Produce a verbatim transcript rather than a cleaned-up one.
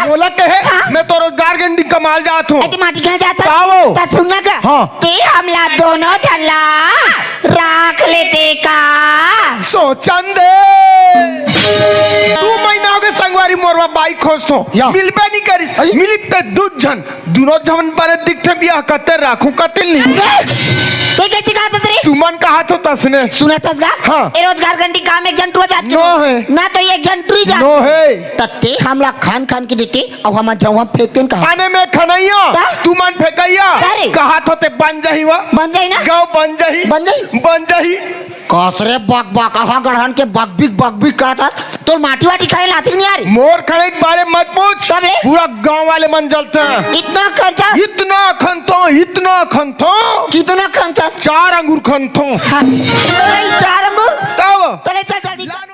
बोला के है, हाँ? मैं तो रोजगार गंडी कमाल जात हूँ। अरे माटी कहाँ जात हस? का वो? त सुन ना का? हाँ। ते हमला दोनों झन ला राख लेते का? सोचन दे। दू महीना हो गए संगवारी मोर बर बाई खोजत हों। या। मिलबे नहीं करिस। अरे। मिलिस ते दू झन, दूनों झन बने दिखथे, बियाह कते राखूं कते नहीं। ते कैसे कहा था रे? तुमन कहा थो तसने। सुना तस गा? हाँ। ए रोजगार गंडी काम एक झन टुरा जात नो है। ना तो एक झन टुरी जात। नो है। त ते हमला खान खान के देते, अउ हमन जउहा फेंकतेन कहा। खाने में खनैया, का? तुमन फेंकैया। का रे? कहा थो ते बन जाही वा। बन जाही ना? गाँव बन जाही। बन जाही। बन जाही। कस रे बक बक, अहा गढ़न के बकबिक बकबिक कहत हस। तोर माटी वाटी खाए लातिक नहीं आ रे। मोर खनई के बारे मत पूछ। तब ले? पूरा गाँव वाले मन जलते हैं। इतना खनचा? इतना खनथों, इतना खनथों। कितना खनचा? चार अंगूर खनथों। हाँ। अरे, चार अंगूर? तब? तले चल जल्दी। लानो।